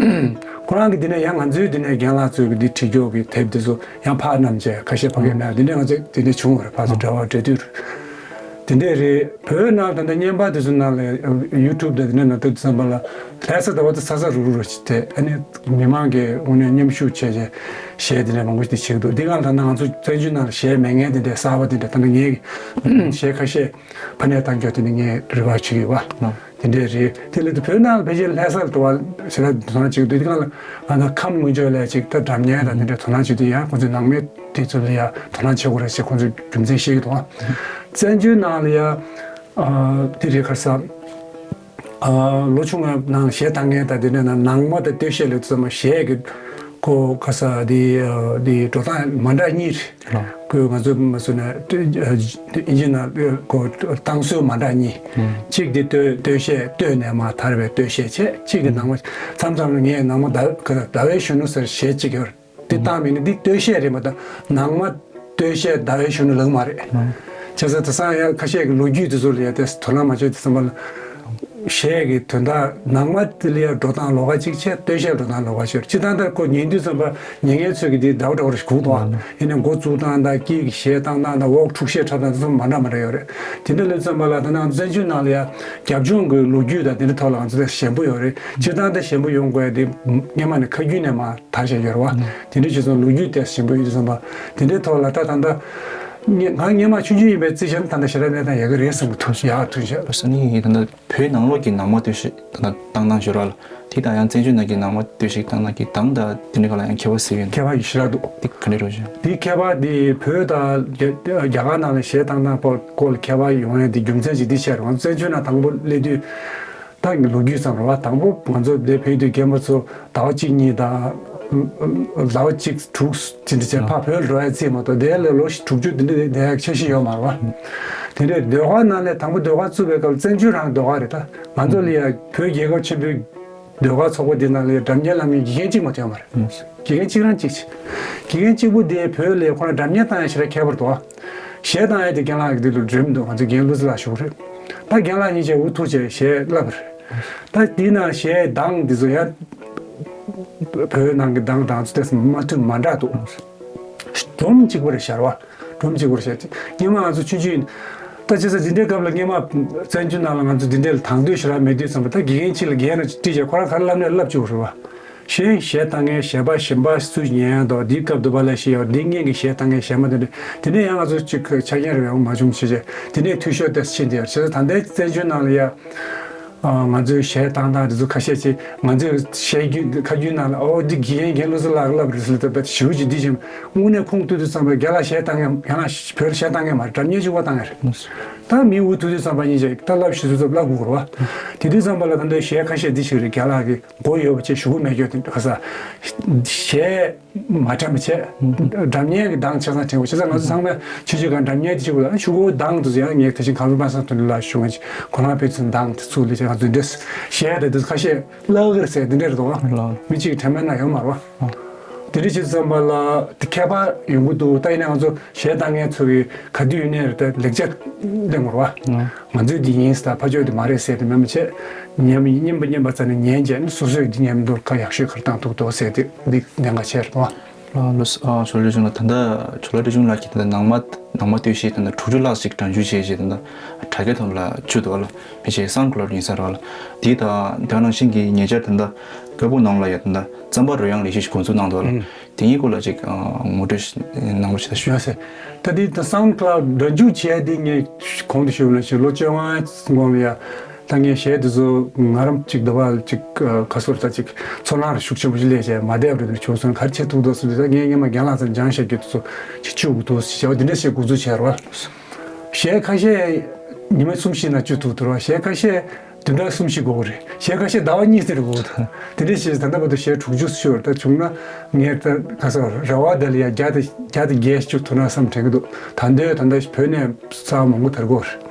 ཁོ་རང་གིས་དེ་ནས་ཡང་ང་ཚོའི་དེ་ནས་རྒན་ལགས་ཚོའི་གི་འདི་བྲིས་རྒྱུག་གི་དེབ་དེ་ཚོ་ཡང་ཕར་བསྣམས་བྱས་ཁ་ཤས་ཕ་གིར་མེད་པ་དེ་འདྲ་ང་ཚོས་དེ་འདྲ་བྱུང་བ་རེད། ཕར་ཚུར་འབྲེལ་བ་འབྲེལ་མཐུད་རེད། དེ་འདྲས་རེད། བོད་ནང་ད་ལྟ་བརྙན་པར་དེ་ཚོ་ནང་ལ་ཡུ་ཊུབ་དང་དེ་འདྲ་ནང་ལྟ་དུས་ཙམ་པ་ལ་ལྷ་ས་ཟླ་བ་དེ་ཚ་ཚ་རུག་རུག་རུ་ཞིག་དེ་ཨ་ནི་མི་མང་གི་དངོས་གནས་མཉམ་ཞུགས་བྱས་བྱས་གཞས་དེ་འདྲ་མང་པོ་ཞིག་དེ་བྱེད་ཀྱི་འདུག་འདི་གང་ལྟར་ན་ང་ཚོ་བཙན་བྱོལ་ནང་ལ་གཞས་མེད་མཁན་དེ་འདྲས་གསར་པ་དེ་འདྲས་ད་ལྟ་ངས་གཞས་ཁ་ཤས་ཕ་ནས་བཏང་རྒྱུ་དེ་འདྲ་ངས་རེ་བ་བྱེད་ཀྱི་ཡོད་པ། དེ་འདྲས་རེད། དེ་ལས་དུ་བོད་ནང་ལ་ཕལ་ཆེར་ལྷ་ས་ལ་འགྲོ་བ་ཞེ་དྲག་དོ་སྣང་བྱེད་ཀྱི་འདུག་དེ་གང་ལ་ང་ཚོ་ཁམས་སྔོན་ཆད་ལ་ཅིག་ད་སྒྲ་སྙན་དང་དེ་འདྲས་དོ་སྣང་བྱེད་དུས་ཡང་ཁོང་ཚོའི་ནང་མི་དེ་ཚོ་ལ་ཡང་དོ་སྣང་བྱེད་དགོས་རེད་ཅེས་ཁོང་ཚོས་རྒྱུ་མཚན་བཤད་ཀྱི་འདུག་བཙན་བྱོལ་ནང་ལ་ཡང་དེ་རེད་ཁ་སང་ལོ་ཆུང་བའི་ནང་གཞས་བཏང་མཁན་དང་དེ་འདྲས་ནང་ནང་མ་དང་སྟོད་གཞས་ལ་ཚོ་མ་གཞས་ཀྱི་ཁོ་ཁ་ས་དེ་དེ་འགྲོ་སྟངས་མ་འདྲ་གཉིས་རེད། ལགས། ཁོས་ང་ཚོ་མ་སུ་ན་ཨིན་ཇི་ནང་ཁོ་བཏང་སྲོལ་མ་འདྲ་གཉིས། གཅིག་དེ་སྟོད་སྟོད་གཞས་སྟོད་ནས་མར་དར་བའི་སྟོད་གཞས་བྱས། གཅིག་གི་ནང་མ་མཚམས་མཚམས་ལ་ངས་ནང་མ་ཟླ་ཟླ་བའི་གཞོན་ནུ་ཟེར་གཞས་གཅིག་ཡོད་རེད། དེ་བཏང་མིན་ནི་འདི་སྟོད་གཞས་རེད་མ་གཏོགས་ནང་མ་སྟོད་གཞས་ཟླ་བའི་གཞོན་ནུ་ལགས་མ་རེད། བྱས་ཙང་དེང་སང་ཡང་ཁ་ཤས་ཀྱི་ལོ་རྒྱུས་དེ་ཚོ་ལ་ཡང་དེ་དོ་སྣང་མ་བྱས་དུས་ཙམ་པ་ལ། གཞས་ཀྱི་དོན་དག་ནང་མ་དེ་ལ་ཡང་འགྲོ་སྟངས་ལོགས་ཀ་གཅིག་བྱས། སྟོད་གཞས་འགྲོ་སྟངས་ལོགས་ཀ་གཅིག་རེད། སྤྱིར་བཏང་ལྟར་ཁོ་ཉན་དུས་ཙམ་པ་ཉན་མཁན་ཚོས་ཀྱི་འདི་འདྲ་བོ་འདྲ་བོ་རེ་གོ་གི་འདུག་ཨ། ཡིན་ནའི་འགོ་བཙུགས་སྟངས་དང་དཀྱིལ་གྱི་གཞས་བཏང་སྟངས་དང་འོག་འཁྲུག་གཞས་འཁྲབ་སྟངས་དེ་ཚོ་མ་འདྲ་མ་འདྲ་ཡོད་རེད། དེ་འདྲ་ལབ་ཙམ་པ་ལ་ད་ནང་བཙན་བྱོལ་ནང་ལ་ཡང་རྒྱབ་ལྗོངས་ཀྱི་ལོ་རྒྱུས་དང་དེ་འདྲ་ཐོག་ལ་ང་ཚོ་ལ་ཞེན་པོ་ཡོད་རེད། སྤྱིར་བཏང་ད་ཞེན་པོ་ཡོང་དགོས་ཡ་དེ་སྔོན་མ་ནས་ཁ་རྒྱུན་ནས་མར་དར་བཞིན་ཡོད་རེད་བ། དེ་འདྲ་བྱས་ཙང་ལོ་རྒྱུས་དེ་ཞེན་པོ་ཡོད་དུས་ཙམ་པ་དེ་འདྲའི་ཐོག་ལ་ད་ད་ལྟ་ང་སྔོན་མ་ཆུང་ཆུང་ཡིན་པའི་རྩིས་བྱས་ན་ད་ལྟ་ཞེ་དྲག་གནས་སྟངས་ཡག་གི་རེད་བསམ་གྱི་འདུག་ཡག་ཐུག་བཞག་ཨ་ནི་ད་ལྟ་བོད་ནང་ལོགས་ཀྱི་ནང་མ་སྟོད་གཞས་ད་ལྟ་བཏང་སྟངས་ཞུ་ར་ལ། དེ་དང་ཡང་བཙན་བྱོལ་ནང་གི་ནང་མ་སྟོད་གཞས་བཏང་སྟངས་ཀྱི་གདངས་དང་དེ་འདྲ་ག་ལ་ཡང་ཁྱད་པར་གཟིགས་ཡོད་ན། ཁྱད་པར་ཞེ་དྲག་འདུག་དེ་ག་འདྲ་རེད་ཤག་དེ་ཁྱད་པར་དེ་བོད་དང་རྒྱ་རྒྱ་གར་ནང་ལ་གཞས་བཏང་སྟངས་སྐོར་སྐོར་ལ་ཁྱད་པར་ཡོང་ཡ་དེ་རྒྱུ་མཚན་ཅིག་འདི་བཤད་རོགས། བཙན་བྱོལ་ནང་དང་པོ་སླེབས་དུས་ད་ལོ་རྒྱུས་ཙམ་རེད་བ། དང་པོ་ང་ཚོ་འདིར་ཕེབས་དུས་རྒན་པ་ཚོ་ཟླ་བ་གཅིག་གཉིས་དང་ཟླ་བ་གཅིག་དྲུག་དེ་འདྲ་བྱས་ཕར་བོད་ལ་འགྲོ་ཡ་རྩིས་མ་གཏོགས་དེ་ལས་ལོ་དྲུག་ཅུ་དེ་འདྲ་བསྡད་ཡ་འཆར་གཞི་ཡོད་མ་རེད་བ། དེ་འདྲའི་ཟློས་གར་ནང་ལས་དང་པོ་ཟློས་གར་བཙུགས་པའི་སྐབས་བཙན་བྱོལ་རང་ཟློས་གར་རེད། ད་ང་ཚོ་ལ་ཡ་བོད་རྒྱལ་ཁབ་ཆེན་པོའི་ཟློས་གར་ཚོགས་པ་འདི་ནང་ལ་ཡ་སྒྲ་སྙན་བླངས་མཁན་དགེ་རྒན་གཅིག་མ་གཏོགས་ཡོད་མ་རེད། དགེ་རྒན་གཅིག་རང་གཅིག་བྱས། དགེ་རྒན་གཅིག་པུ་དེ་བོད་ལ་ཁོ་རང་སྒྲ་སྙན་བཏང་ཡ་ཞེ་དྲག་ཁྱད་པར་འདུག་གཞས་བཏང་ཡ་དེ་རྒན་ལགས་ཀྱི་དེ་ལ་འགྲིམ་འདུག་ང་ཚོ་རྒན་བློ་རྩེ་ལགས་ཞུ་གི་རེད། ད་རྒན་ལགས་གཉིས་ཆ་འུ་ཐུག་བྱས་གཞས་བསླབ་པ་རེད། ད་དེའི་ནང་གཞས་གདངས་འདི་ཚོ་ཡང་བོད་ནང་གི་གདངས་དང་ཚོ་དེ་མ་མཐུན་མ་འདྲ་འདུག་སྒྲོམ་གཅིག་པུ་རེད་ཤག་རེད་བ། སྒྲོམ་གཅིག་པུ་རེད་ཤག་སྔོན་མ་ང་ཚོ་ཆུང་ཆུང་ཡིན། ད་བྱས་ཙང་འདི་འདྲའི་སྐབས་ལ་སྔོན་མ་བཙན་བྱོལ་ནང་ལ་ང་ཚོ་འདི་འདྲའི་ལ་དང་དོད་ཞེ་དྲག་མེད་དུས་ཙམ་པ་ད་དགེ་རྒན་གཅིག་ལ་རྒན་རང་ཁྲིད་བྱས་ཁོ་རང་ག་རེ་བསླབ་ནས་བསླབ་བཅུག་རེད་བ། གཞན་གཞས་བཏང་མཁན་གཞས་པ་གཞན་པ་སུ་ཉན་ཡང་འདུག་འདིའི་སྐབས་དུ་བ་ལ་ཞིག་ཡོད། འདི་སྔོན་གྱི་གཞས་བཏང་མཁན་གཞས་མ་དེ་འདྲ་དེ་ནས་ཡང་ང་ཚོ་གཅིག་ཆ་རྐྱེན་རེ་ཡང་མ་བྱུང་བྱས་བྱས་དེ་ནས་འཐུས་ཤོར་དེ་ཕྱིན་དེ་ཡོད། བྱས་ཙང་ད་ལྟའི་བཙན་བྱོལ་ནང་ལ་ཡ། ང་ཚོའི་གཞས་བཏང་སྟངས་དེ་ཚོ་ཁ་ཤས་ཅིག་ང་ཚོའི་གཞས་རྒྱུན་ཁ་རྒྱུན་ནང་ལ་ཨོ་འདི་དགེ་རྒན་རྒན་བློ་བཟང་ལགས་བསླབ་རེད་ཟེར་ལ་ད་ཞུ་ཅིག་འདི་བཞིན་དངོས་གནས་ཁུངས་གཏུགས་དུས་ཙམ་པ་རྒན་ལགས་གཞས་བཏང་མཁན་རྒན་ལགས་བོད་ལ་གཞས་བཏང་མཁན་མ་རེད། སྒྲ་སྙན་གཅིག་པོ་བཏང་མཁན་རེད། ད་མི་འུ་ཐུག་དུས་ཙམ་པ་གཉིས་ཅིག་ད་བསླབ་ཞུ་དུས་ཙམ་བསླབ་དགོས་རེད་བ། དེ་དུས་ཙམ་པ་ལ་ད་ལྟའི་གཞས་ཁ་ཤས་འདི་ཞིག་རེད། རྒན་ལགས་ཀྱི་མགོ་ཡོད་པ་ཅིག་ཞུ་གི་མེད་རྒྱུ་དེ་ག་ས་གཞས། མ་དྲན་པ་བྱས། སྒྲ་སྙན་གྱི་གདངས་ཆ་ཚང་དྲན་དགོས། བྱས་ཙང་ང་ཚོ་ཚང་མས་ཆུང་ཆུང་སྒང་སྒྲ་སྙན་དེ་གཅིག་པུ་ལ་ཤུ་གུ་གདངས་དེ་ཚོ་ཡང་ངས་དེ་བཞིན་གངས་རི་པ་སངས་དོན་ལ་ཞུ་ངེས་ཁོ་རང་དཔེ་མཚོན་གདངས་དེ་ཚུགས་ལས་ཀྱང་ང་ཚོ་འདྲེས་གཞས་དེ་དེ་ཁ་ཤས་བརླག་གི་རེད་ཟེར་དེ་འདྲས་རེད་དོ། ལགས། མི་གཅིག་གི་དྲན་མེད་ན་ཡོད་མ་རེད་བ། དེ་འདྲས་བྱས་ཙམ་པ་ལ་དེ་ཁྱད་པར་ཡོང་གི་འདུག་ད་ཡིན་ན་ང་ཚོ་གཞས་བཏང་མཁན་ཚོ་གི་ག་དུས་ཡིན་ནའི་རེད་ད་ལེགས་ཆ་གླེང་དགོས་རེད་བ། ང་ཚོས་འདི་ཡིན་ཟེར་ད་ཕར་ཕྱོགས་འདི་མ་རེད་ཟེར་དེ་མེད་མ་བྱས། ཉན་སྙན་པ་སྙན་པ་རྩ་ནས་ཉན་བྱས་ནས་སོ་སོས་འདི་ཉན་མི་འདུག་ཁ་ཡག་ཤོས་ག་རེ་བཏང་ཐུབ་འདུག་ཟེར་དེ་འདི་གནད་འགག་ཆེ་རེད་བ། ལགས་ལགས། ཨ་ཇོ་ལགས་ལ་ད་ལྟ་ཇོ་ལགས་བཀྲ་ཤིས་ལགས་ཀྱིས་ད་ལྟ་ནང་མ་ནང་མ་སྟོད་གཞས་ད་ལྟ་དྲུག་ཅུ་ལྷག་ཅིག་སྒྲ་འཇུག་བྱས་རྗེས་ད་ལྟ་དྲ་རྒྱ་ཐོག་ལ་བཅུག་འདུག་ལ། མི་ཆེ་སའུན་ཌི་ཀླའུ་ཌི་ཡིན་ས་རེད་ལ། དེ་ད་དེ་ནང་བཞིན་གྱི་ཉེ་ཆར་ད་ལྟ་ཀ་སྦུག་ནང་ལ་ཡ་ད་ལྟ་རྩམ་པ་རོལ་དབྱངས་ལས་གཞི་ཞིག་འགོ་འཛུགས་གནང་འདུག་ལ། དེ་གཉིས་སྐོར་ལ་ཅིག་ངོ་སྤྲོད་གནང་རོགས་ཞེས་ཞུ། ཡ་ཟེར། ད་དེ་ད་སའུན་ཌི་ཀླའུ་ཌི་སྒྲ་འཇུག་བྱས་དེ་ངས་གོང་དུ་ཞུས་པ་ནང་བཞིན་ལོ་བཅོ་ལྔ་སྔོན་ལ་ཡ། ད་ངས་གཞས་འདི་ཚོ་ང་རང་གཅིག་འདི་བ་གཅིག་ཁ་སོར་ད་གཅིག་ཚོར་སྣང་རེ་ཤུགས་ཆེན་པོ་ཞིག་སླེབས་བྱས་མ་བསྡད་པ་རེད་འདུག་བྱུང་སོང་ག་རེ་བྱེད་ཐུབ་འདུག་ཟེར་དུས་ད་ངས་སྔོན་མ་རྒན་ལགས་ཚོར་སྦྱངས་བཞག་རྒྱུ་དེ་ཚོ་ཅིག་བཅུག་དགོས་འདུག་ཟེར་བྱས་པ་འདི་འདྲ་ཞིག་འགོ་འཛུགས་བྱས་རོགས། གཞས་ཁ་ཤས་ཉི་མ་གསུམ་བཞི་ན་བཅུག་ཐུབ་འདུག་རོགས། གཞས་ཁ་ཤས་བདུན་ཕྲག་གསུམ་བཞི་འགོར་གི་རེད། གཞས་ཁ་ཤས་ཟླ་བ་གཉིས་ཙམ་འགོར་འདུག་དེ་འདྲ་ཞིག་ད་ལྟ་བར་དུ་གཞས་དྲུག་ཅུ་ཤོར་ད་བྱུང་ན་ངས་ད་ཁ་སོར་རེ་བ་དེ་ལ་ཡ་བརྒྱ་དང་བརྒྱ་དང་བརྒྱད་བཅུག་ཐུབ་ན་བསམ་དྲན་གི་འདུག་ད་འདོད་ད་ལྟ་བོད་ནས་རྩ་བ་མང་པོ་དར་གོ་རེད།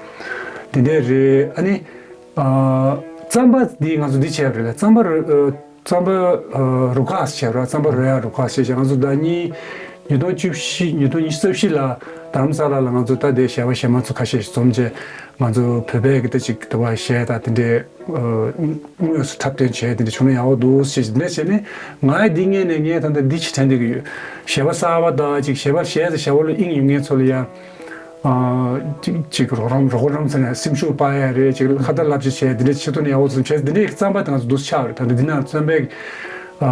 དེ་འདྲ་རེད། ཨ་ནི། རྩམ་པ་འདི་ང་ཚོ་འདི་བྱས་པ་རེད་ལ། རྩམ་པ་རུ་རྩམ་པ་རུ་ཁག་བྱས་པ་རེད། རྩམ་པ་རོལ་དབྱངས་རུ་ཁག་བྱས་བྱས་ང་ཚོ་ཟླ་གཉིས་ཉིས་སྟོང་བཅུ་བཞི་ཉིས་སྟོང་ཉི་ཤུ་རྩ་བཞི་ལ་རྡ་རམ་ས་ལ་ལ་ང་ཚོ་ད་ལྟའི་གཞས་པ་གཞས་མ་ཚོ་ཁ་ཤས་ཤིག་འཛོམས་བྱས་ང་ཚོ་བོད་པའི་གི་ད་ཅིག་ད་བ་གཞས་དང་དེ་འདྲའི་དངོས་སུ་འཁྲབ་སྟོན་བྱས་དེ་འདྲ་བྱུང་ན་ཡག་པོ་འདུག་ཞེས་འདི་འདྲ་བྱས་ནས་ང་འདི་ངས་ནས་ངས་ད་ལྟ་འདི་ཅིག་དྲན་བསྡད་ཀྱི་ཡོད། གཞས་པ་གསར་པ་དང་ཅིག་གཞས་པ་གཞས་ཟེར་གཞས་པ་ལ་དབྱིངས་ཡོད་མཁན་ཚོ་ལ་ཡང་། ཨ་ཅིག་ཅིག་རོགས་རམ་རོགས་རམ་ཟེར་ནས་སེམས་ཤུགས་སྤར་ཡ་རེད། ཅིག་ཁ་ཏ་ལབ་ཅིག་བྱས་དེ་འདྲའི་ཆེད་དོན་ཡག་པོ་ཚོ་བྱས། དེ་འདྲའི་རྩམ་པ་དེ་ང་ཚོ་འདུག་ཆགས་རེད། ད་འདི་ན་རྩམ་པའི་ཨ་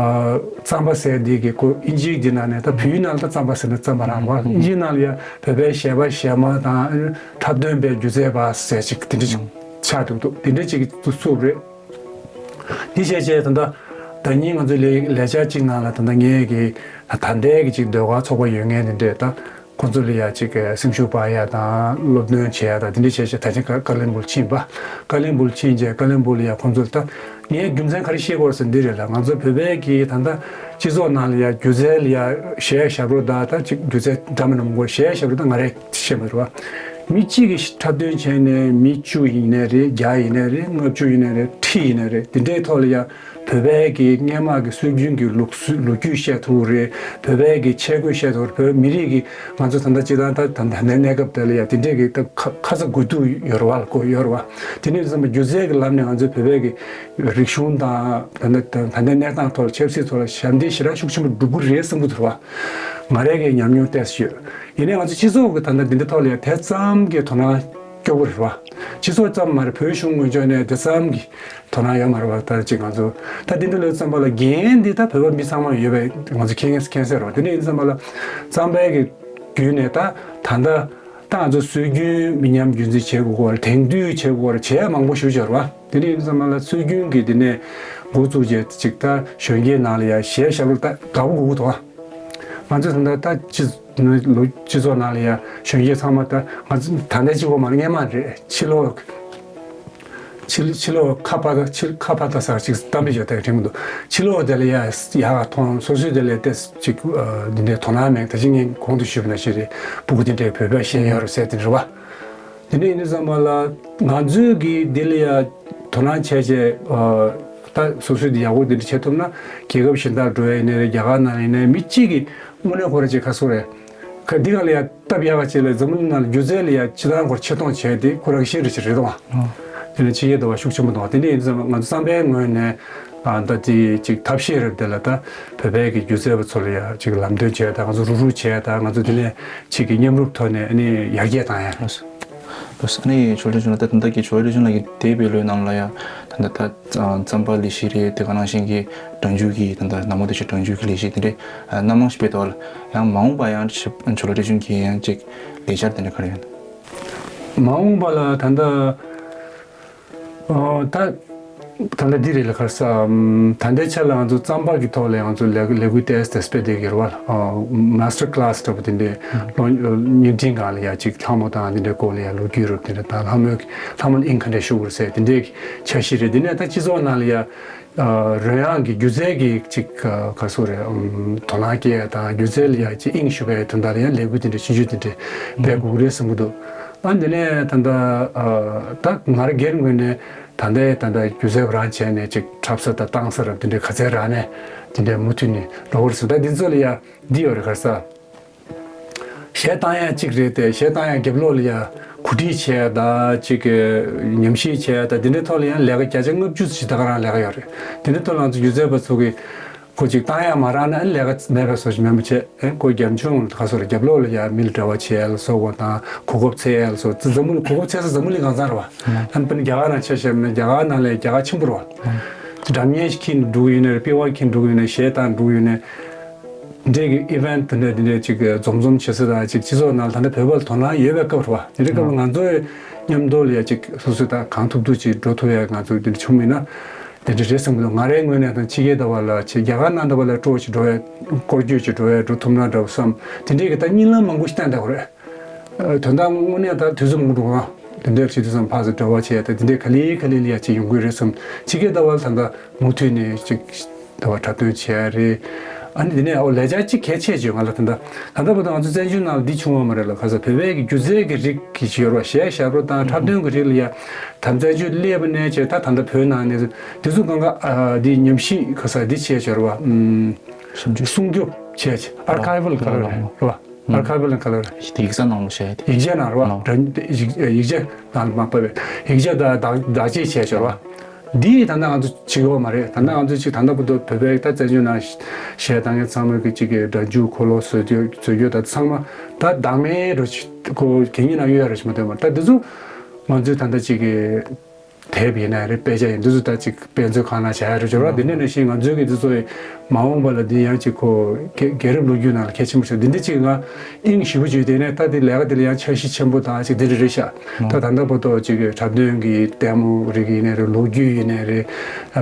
རྩམ་པ་ཟེར་འདི་གི་ཁོ་ཨིན་ཇིའི་འདི་ནང་ནས། ད་བོད་ཡིག་ནང་ལ་ད་རྩམ་པ་ཟེར་ན་རྩམ་པ་རང་བ། ཨིན་ཇིའི་ནང་ལ་ཡ་བོད་པའི་གཞས་པ་གཞས་མ་དང་འཁྲབ་སྟོན་པའི་སྒྱུ་རྩལ་པ་ཟེར་ཅིག་དེ་འདྲ་ཅིག་ཆགས་འདུག་འདུག་དེ་འདྲ་ཅིག་ཏུ་བཙུགས་རེད། དེ་བྱས་བྱས་ད་ལྟ་ཟླ་ཉིན་ང་ཚོའི་ལས་ལས་འཆར་གཅིག་ནང་ལ་ད་ལྟ་ངས་ཀྱི་ད་ལྟའི་གི་ཅིག་ཟློས་གར་ཚོགས་པ་ཡོད་མཁན་དེ་འདྲས། ད་ཁོང་ཚོ་ལ་ཡ་ཅིག་སེམས་ཤུགས་སྤར་ཡ་དང་སློབ་སྟོན་བྱེད་ཡ་དང་དེ་འདྲས་བྱས་བྱས་ད་ཆ་ཀ་ཀ་ལིམ་པོང་ཕྱིན་པ། ཀ་ལིམ་པོང་ཕྱིན་བྱས་ཀ་ལིམ་པོང་ལ་ཡ་ཁོང་ཚོ་ལ་ད་ངས་རྒྱུ་མཚན་ག་རེ་བཤད་དགོས་ཟེར་འདི་རེད་ལ། ང་ཚོ་བོད་པའི་གི་ད་ལྟ་སྤྱི་ཚོགས་ནང་ལ་ཡ་སྒྱུ་རྩལ་ལ་ཡ་གཞས་ཞབས་བྲོ་དང་། ད་ཅིག་སྒྱུ་རྩལ་འདྲ་མིན་ནམ་གོ་གཞས་ཞབས་བྲོ་ད་ང་རེ་ཤེས་མ་རེད་བ། མི་གཅིག་གིས་འཁྲབ་སྟོན་བྱས་ནས་མི་བཅུ་ཡིན་ནའི་རེད། བརྒྱ་ཡིན་ནའི་རེད། ལྔ་བཅུ་ཡིན་ནའི་རེད། ཁྲི་ཡིན་ནའི་རེད། དེ་འདྲའི་ཐོག་ལ་ཡ་བོད་པའི་གི་སྔས་མ་གི་སྲོལ་རྒྱུན་གྱི་ལུགས་སྲོལ་ལོ་རྒྱུས་བཤད་ཐུབ་རེད། བོད་པའི་གི་ཆས་གོས་བཤད་ཐུབ་རེད། བོད་མི་རིགས་ཀྱི་ང་ཚོ་ད་ལྟ་སྤྱི་བཏང་ད་ད་ད་ལྟའི་གནས་སྐབས་དེ་ལ་ཡ་དེ་འདྲའི་གི་ད་ཁ་ཁ་ཚ་དགོས་གཏུགས་ཡོད་རེད་བ། གོ་ཡོད་རེད་བ། དེ་ནས་བསམ་པ་སྒྱུ་རྩལ་གྱི་ལམ་ནས་ང་ཚོའི་བོད་པའི་གི་རིག་གཞུང་དང་ད་ལྟ་ད་ལྟའི་གནས་སྟངས་ཐོག་ལ་ཆབ་སྲིད་ཐོག་ལ་ཞབས་འདེགས་ཞེ་དྲག་ཤུགས་ཆེན་པོ་འགྲོ་གི་རེད་བསམ་གྱི་འདུག་རེད་བ། ང་རའི་གི་ཉམས་མྱོང་ཏོག་ཙམ་ཡོད། ཡིན་ནའི་ང་ཚོ་སྤྱི་ཚོགས་ཀྱི་ད་ལྟ་འདི་འདྲ་ཐོག་ལ་ཡང་དེ་ཙམ་གྱི་དོ་སྣང་སྐྱོ་པོ་རེད་བ། སྤྱི་ཚོགས་ཙམ་མ་རེད། བོད་གཞུང་ངོས་ཕྱོགས་ནས་དེ་ཙམ་གྱི་དོ་སྣང་ཡོད་མ་རེད་བ། ད་ཅིག་ང་ཚོ་ད་འདི་འདྲ་ལོས་བསམ་པ་ལ་འགན་འདི་ད་བོད་པ་མི་ཚང་མ་ཡོད་པའི་ང་ཚོ་མཁྱེན་མཁྱེན་གསལ་རེད་བ། དེ་འདྲ་ཡིན་བསམ་པ་ལ་རྩམ་པའི་གི་བརྒྱུད་ནས་ད་ད་ལྟ་ད་ང་ཚོ་སྲོལ་རྒྱུན་མི་ཉམས་རྒྱུན་འཛིན་བྱེད་དགོས་སྐོར། དེང་དུས་བྱེད་དགོས་སྐོར་བྱེད་ཡ་མང་པོ་ཞེ་པོ་ཅིག་ཡོད་རེད་བ། དེ་འདྲ་ཡིན་བསམ་པ་ལ་སྲོལ་རྒྱུན་གྱི་འདི་ནས་འགོ་བཙུགས་རྗེས་ཅིག་ད་གཞོན་སྐྱེས་ནང་ལ་ཡ་གཞས་ཞབས་བྲོ་ད་དགའ་པོ་དགོས་ཀྱི་འདུག་བ། ང་ཚོ་ད་ལྟ་སྤྱི་ལོ་སྤྱི་ཚོགས་ནང་ལ་ཡ་གཞོན་སྐྱེས་ཚང་མ་ད་ང་ཚོ་ད་ལྟའི་གཅིག་པོ་མ་རེད། སྔན་མ་རེད། ཕྱི་ལོ་ཕྱི་ཕྱི་ལོ་ཁ་པར་ཕྱི་ཁ་པར་ད་ཟེར་ཅིག་གཏམ་དཔེ་བརྗོད་དེ་དྲན་གྱི་འདུག་ཕྱི་ལོ་དེ་ལ་ཡ་ཡག་ག་མཐོང་། སོ་སོའི་དེ་ལ་ཏེ་ཅིག་འདི་འདྲའི་དོ་སྣང་མེད། ད་ཅི་ངས་གོང་དུ་ཞུས་པ་ནང་བཞིན་རེད། སྤུ་གུ་དེ་འདྲའི་བོད་པ་ཤེས་ཡོད་རེད་ཟེར་དེ་རེད་བ། དེ་འདྲ་ཡིན་དུས་ཙམ་པ་ལ་ང་ཚོས་ཀྱིས་འདི་ལ་ཡ་དོ་སྣང་བྱས་བྱས་ད་སོ་སོས་འདི་ཡག་པོ་འདི་འདྲ་བྱེད་ཐུབ་ན། རྒྱལ་ཁབ་གཞན་དག་འགྲོ་ཡ་ཡིན་ནའི་རེད། རྒྱ་གར་ནང་ཡིན་ནའི་མི་གཅིག་གིས་དངོས་གནས་ཁོ་རང་ཅིག་ཁ་སོ་རེད། ཁ་འདི་ག་ལ་ཡ་སྟབས་ཡག་ག་ཅིག་ལ་འཛམ་བུ་གླིང་ནང་ལ་སྒྱུ་རྩལ་ལ་ཡ་ཅི་ལྟར་ཁོར་ཆེ་མཐོང་བྱས་ཏེ་ཁོ་རང་གི་ཤེས་རིག་ཅིག་རེད་དོ། དེ་ནས་ཕྱི་རྒྱལ་དུ་བ་ཤུགས་ཆེན་པོ་འདུག་དེ་འདྲ་ཡིན་ཙང་ང་ཚོ་རྩམ་པའི་ངོས་ནས་ཨ་ད་དེ་ཅིག་ཐབས་ཤེས་རབ་དེ་ལ་ད་བོད་པའི་གི་སྒྱུ་རྩལ་པ་ཚོ་ལ་ཡ་ཅིག་ལམ་སྟོན་བྱས། ད་ང་ཚོ་རུག་རུག་བྱས། ད་ང་ཚོ་དེ་ནས་ཅིག་གི་མཉམ་རུབ་ཐོག་ནས་ཨ་ནི་ཡར་རྒྱས་བཏང་ཡ། ལགས་སོ། ལགས་སོ། ཨ་ནི་ཇོ་ལི་ཇུན་ལགས། ད་ད་ལྟ་གི་ཇོ་ལི་ཇུན་ལགས་ཀྱི་འདས་པའི་ལོའི་ནང་ལ་ཡ་ད་ད་ད་རྩམ་པ་ལས་གཞི་རེད། དེ་ག་ནང་བཞིན་གྱི་སྒྲ་འཇུག་གི་ད་ད་ན་མོ་དེ་ཆེ་སྒྲ་འཇུག་གི་ལས་གཞི་དེ་འདྲའི་སྣ་མང་ཞིག་སྤེལ་འདུག་ལ། ཡང་མ་འོངས་པ་ཡང་ཇོ་ལི་ཇུན་གྱི་ཡང་ཅིག་ལས་འཆར་དེ་འདྲ་ག་རེ་ཡོད། མ་འོངས་པ་ལ་ད་ལྟ་ཨ་ད་ད་ལྟ་འདི་རེད་ལ། ག་རེ་ཟ། ད་ལྟའི་ཆ་ལ་ང་ཚོ་རྩམ་པ་གི་ཐོག་ལ་ང་ཚོ་ལས་ལས་འགུལ་ཏོག་ཙམ་སྤེལ་བསྡད་ཀྱི་རེད་བ། ཨ་མ་སི་ཊར་ཀ་ལ་སི་འདྲ་པོ་དེ་འདྲའི་ལོ་བརྙན་འཕྲིན་སྒང་ལ་ཡ་ཅིག་ལྷ་མོ་དང་དེ་འདྲའི་སྐོར་ལ་ཡ་ལོ་རྒྱུས་རབ་དེ་འདྲ་དང་ལྷ་མོའི་ལྷ་མོ་ལ་དབྱིངས་ག་འདྲ་ཞུ་དགོས་རེད་ཟེར་དེ་འདྲའི་འཆར་གཞི་རེད། དེ་ནས་ད་སྤྱི་ཚོགས་ནང་ལ་ཡ་ཨ་རོལ་དབྱངས་ཀྱི་སྒྱུ་རྩལ་གྱི་ཅིག་ག་རེ་ཟེར་དགོས་རེད། ཨམ་དོ་སྣང་སྐྱེ་ཡ་དང་སྒྱུ་རྩལ་ལ་ཡ་ཅིག་དབྱིངས་ཞུགས་པའི་དོན་དག་ལ་ཡང་ལས་འགུལ་དེ་འདྲ་ཞིབ་འཇུག་དེ་འདྲ་སྤེལ་དགོས་ཀྱི་རེད་བསམ་གྱི་འདུག་ཨ་འདི་ནས་ད་ལྟ་ཨ་ད་ང་རང་སྒེར་ངོས་ནས་ད་ལྟའི་ད་ལྟ་སྒྱུ་རྩལ་པ་རང་བྱས་ནས་ཅིག་འཁྲབ་ས་དང་བཏང་ས་རབ་དེ་འདྲའི་ག་ཚད་རག་ནས་དེ་འདྲའི་མུ་མཐུད་ནས་འགྲོ་གི་རེད་བསམ། ད་འདི་ཚོ་ལ་ཡ་འདི་ཡོད་རེད། ག་རེ་ཟ། གཞས་བཏང་ཡ་གཅིག་རེད་དེ། གཞས་བཏང་ཡ་རྒྱབ་ལོགས་ལ་ཡ་གོ་སྒྲིག་བྱས་ཡ་ད་ཅིག་གི་ཉམས་ཞིབ་བྱས་ཡ་ད་དེ་འདྲའི་ཐོག་ལ་ཡང་ལས་ཀ་བརྒྱ་ཆ་ལྔ་བཅུ་ཙམ་ཞིག་ད་ག་རང་ལས་ཀ་ཡོད་རེད། དེ་འདྲའི་ཐོག་ལ་ང་ཚོ་སྒྱུ་རྩལ་པ་ཚོ་གིས་ཁོ་ཅིག་བཏང་ཡ་མ་རག་ན་ལས་ཀ་མེད་པའི་བཟོ་ཞིག་མེད་པ་བྱས། ཨེ་ཁོ་རྒྱབ་ལྗོངས་ལ་ག་སོ་རེད། རྒྱབ་ལོགས་ལ་ཡ་མི་ལ་འབྲེལ་བ་བྱས་ཡ་ལ་སོགས་པ་དང་གོ་སྐབས་འཚོལ་ཡ་ལ་སོགས། གཟའ་མིག་དམར་གོ་སྐབས་འཚོལ་ས་གཟའ་མིག་དམར་གི་སྒང་ཚང་རེད་བ། ཨ་ནི་རྒྱ་གར་ནང་ཆ་བཞག་ན་རྒྱ་གར་ནང་ལ་རྒྱ་གར་ཆེན་པོ་རེད་བ། སྒྲ་སྙན་ཞིག་འཁྱེར་ནས་འགྲོ་གི་ཡོད་ན་རེད། པི་ཝར་འཁྱེར་འགྲོ་གི་ཡོད་ན་རེད། གཞས་བཏང་འགྲོ་གི་ཡོད་ན་རེད། འདྲའི་གི་ཨི་ཝེན་ཊི་དེ་འདྲ་དེ་འདྲ་ཅིག་འཛོམས་འཛོམས་བྱེད་ས་དང་ཅིག་སྤྱི་ཚོགས་ནང་ད་ལྟ་བོད་པ་ལ་དོ་སྣང་ཡོད་པའི་སྐབས་རེད་བ། དེ་འདྲའི་སྐབས་ལ་ང་ཚོའི་མཉམ་དུ་ལ་ཡ་ཅིག་སོ་སོས་ད་གང་ཐུབ་ཐུབ་ཅིག་འགྲོ་ཐུབ་ཡ་ང་ཚོ་དེ་འདྲ་བྱུང་མིན་ན་དེ་འདྲ་རེད་བསམ་གི་འདུག་ང་རའི་ངོས་ནས་དང་ཕྱི་རྒྱལ་ད་བ་ལ་ཅིག་རྒྱ་གར་ནང་ད་བ་ལ་སྤྲོ་བོ་ཅིག་འགྲོ་ཡ་སྐོར་སྐྱོད་ཅིག་འགྲོ་ཡ་འགྲོ་ཐུབ་ན་འདྲ་བ་བསམ། དེ་འདྲའི་གི་ད་གཉིད་ལམ་མང་པོ་ཞིག་བསྟན་བསྡད་ཡོད་རེད། དོན་དག་དངོས་གནས་ད་དུས་ཚོད་མང་པོ་འགྲོ་གི་རེད། དེ་འདྲ་བྱེད་དུས་ཙམ་ཕར་ཚུར་འབྲེལ་བ་བྱས་ཏེ་དེ་འདྲའི་ག་ལེ་ག་ལེ་ལ་ཡ་ཅིག་ཡོང་གི་རེད་བསམ། ཕྱི་རྒྱལ་ད་བ་ལ་ད་ལྟ་མུ་མཐུད་ནས་ཅིག་ད་བ་འཁྲབ་སྟོན་བྱས་རེད། ཨ་ནི་དེ་ནས་ཨོ་ལས་འཆར་གཅིག་གལ་ཆེ་ཅིག་ང་ལ་ད་ལྟ་ད་ལྟ་བར་དུ་ང་ཚོ་བཙན་བྱོལ་ནང་ལ་འདི་བྱུང་བ་མ་རེད་ལ། ག་ས་བོད་པའི་གི་སྒྱུ་རྩལ་གྱི་རིགས་ཀྱི་ཅིག་ཡོད་རེད་བ། གཞས་ཞབས་བྲོ་དང་འཁྲབ་སྟོན་གྱི་རིགས་ལ་ཡ་ད་བཙན་བྱོལ་སླེབས་པ་ནས་བྱས་ད་ད་ལྟ་བོད་ནང་ནས་དེ་ཚོ་གང་ག་ཨ་འདི་ཉམས་ཞིབ་ག་ས་འདི་བྱས་བྱས་རེད་བ། ཨུམ་སྲུང་སྐྱོབ་བྱས་བྱས་ཨར་ཁའི་ཝལ་ག་ལ་རེད་བ། ཨར་ཁའི་ཝལ་ག་ལ་རེད། ཡིག་ཚང་ནང་ལ་བྱས་ཏེ། ཡིག་ཆ་ནང་རེད་བ། ཨ། ཡིག་ཡིག་ཡིག་ཆ་ནང་ལ་མ་ཕབ་པའི་ཡིག་ཆ་དང་བདག་བདག་གཅེས་བྱས་བྱས་རེད་བ། འདི་ད་ལྟ་ང་ཚོ་བྱེད་ཀྱི་ཡོད་མ་རེད། ད་ལྟ་ང་ཚོ་ཅིག་ད་ལྟ་བར་དུ་བོད་པའི་ད་བཙན་བྱོལ་ནང་གཞས་བཏང་མཁན་ཚང་མ་གི་ཅིག་གི་སྒྲ་འཇུག་འཁོར་ལོ་བཟོ་རྒྱུ་བཟོ་རྒྱུ་ད་ཚང་མ་ད་བདག་མེད་འགྲོ་ཅིག་ཁོ་གད་སྙིགས་ནང་གཡུག་ཡ་རེད་ཅིག་མ་གཏོགས་མ་རེད། ད་འདི་ཚོ་ང་ཚོའི་ད་ལྟ་ཅིག་གི་དེབ་ཡིན་ན་རེད། དཔེ་ཆ་ཡིན། འདི་ཚོ་ད་ཅིག་དཔེ་མཛོད་ཁང་ནང་བཞག་ཡ་རེད། འབྱོར་བ་འདི་འདྲ་ནང་བཞིན་ང་ཚོའི་གི་འདི་ཚོ་ཡི་མ་འོངས་པ་ལ་འདི་ཡང་ཅིག་ཁོ་རྒྱལ་རྒྱལ་རབས་ལོ་རྒྱུས་ནང་ལ་གལ་ཆེན་པོ་ཞིག་འདི་འདྲ་ཅིག་ང་དབྱིངས་ཞེ་པོ་བྱས་དེ་ནས་ད་འདི་ལས་ཀ་འདི་ལ་ཡང་འཆར་གཞི་ཆེན་པོ་དང་ཅིག་འདི་འདྲ་རེད་ཤག་ད་ད་ལྟ་བར་དུ་ཅིག་གི་འཁྲབ་སྟོན་གི་ལྟད་མོ་རིགས་ཡིན་ནའི་རེད། ལོ་རྒྱུས་ཡིན་ནའི་རེད།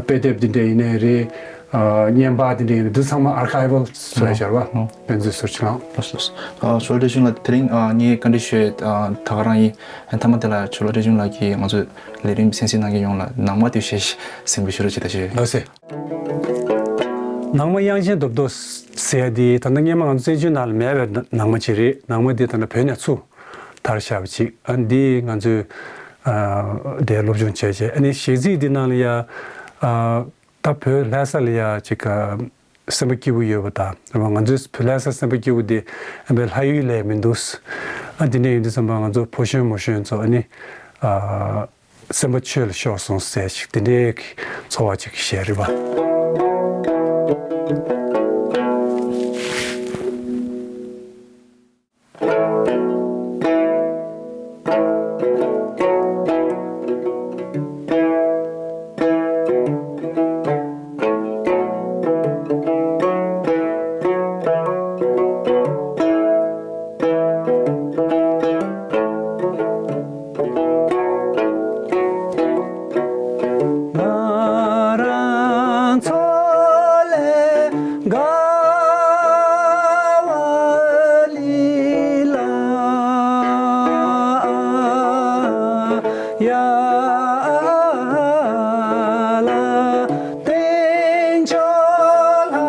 དཔེ་དེབ་འདི་འདྲ་ཡིན་ནའི་རེད། བརྙན་པར་འདི་འདྲ་ཡིན་ནའི་འདི་ཚང་མ་ཨར་ཁའི་ཝལ་བཟོས་བཞག་པ། དཔེ་མཛོད་ཟུར་ཆེན་ལགས། ལགས་སོ། ཨ་ཞོར་བདེ་ཆུང་ལགས། དེ་རིང་ཨ་ངས་བཀའ་འདྲི་ཞུ་ཡས་ཨ་ད་ག་རང་ཡིན། ཨ་མཐའ་མ་དེ་ལ་ཞོར་བདེ་ཆུང་ལགས་ཀྱིས་ང་ཚོས་ལས་རིམ་གསན་གཟིགས་གནང་མཁན་ཡོངས་ལ་ནང་མ་དེ་ཞེས་གཟིགས་འབུལ་ཞུ་རོགས་བྱེད་ད་ཞུ། ལགས་སེ། ནང་མ་དབྱངས་ཅན་རྡོབ་རྡོབ་ཟེར་ཡ་དེ་ད་ལྟ་སྔས་མ་ང་ཚོ་བཙན་བྱོལ་ནང་ལ་མེད་པའི་ནང་མ་ཅིག་རེད། ནང་མ་དེ་ད་ལྟ་བོད་ནས་ཚུར་དར་བཞག་པ་ཅིག་ཨ་འདི་ང་ཚོས་ཨ་དེ་སློབ་སྦྱོང་བྱས་བྱས། ཨ་ནི་གཞས་ཚིག་འདི་ནང་ལ་ཡ་ཨ་ད་བོད་ལྷ་ས་ལ་ཡ་ཅིག་ག་སེམས་པ་སྐྱིད་པོ་ཡོད་པ་དང་། རེད་བ། ང་ཚོའི་བོད་ལྷ་ས་སེམས་པ་སྐྱིད་པོ་དེ་ཨ་བའི་ལྷ་ཡུལ་ལས་མི་འདུག་ཨ་དེ་འདྲ་ཡིན་དུས་ཙམ་པ་ང་ཚོ་ཕོ་གཞོན་མོ་གཞོན་ཚོ་ཨ་ནི་ཨ་སེམས་པ་ཆོས་ལ་ཤོར་སོང་ཟེར་ཞིག་དེ་འདྲའི་ཚོར་བ་ཅིག་བཤད་རེད་བ། ང་རང་ཚོ་ལས་དགའ་བ་ལི་ལ་ཡ་ལ་བསྟན་མཆོག་ལྷ་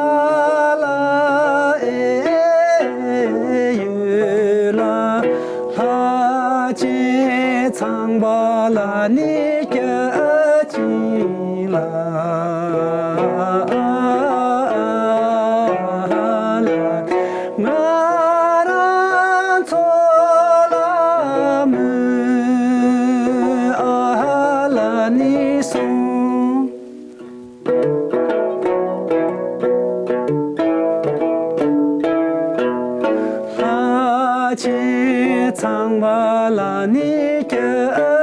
ལ་ཨེ་ཡོད་ལ། ལྷ་ཆེན་ཚངས་པ་ལ་ནི་སྐྱབས་སྦྱིན་ལ། ང་རང་ཚོ་ལ་མོས་ཨ་ལ་ནི་སོང་། ལྷ་ཆེན་ཚངས་པ་ལ་ནི་སྐྱབས་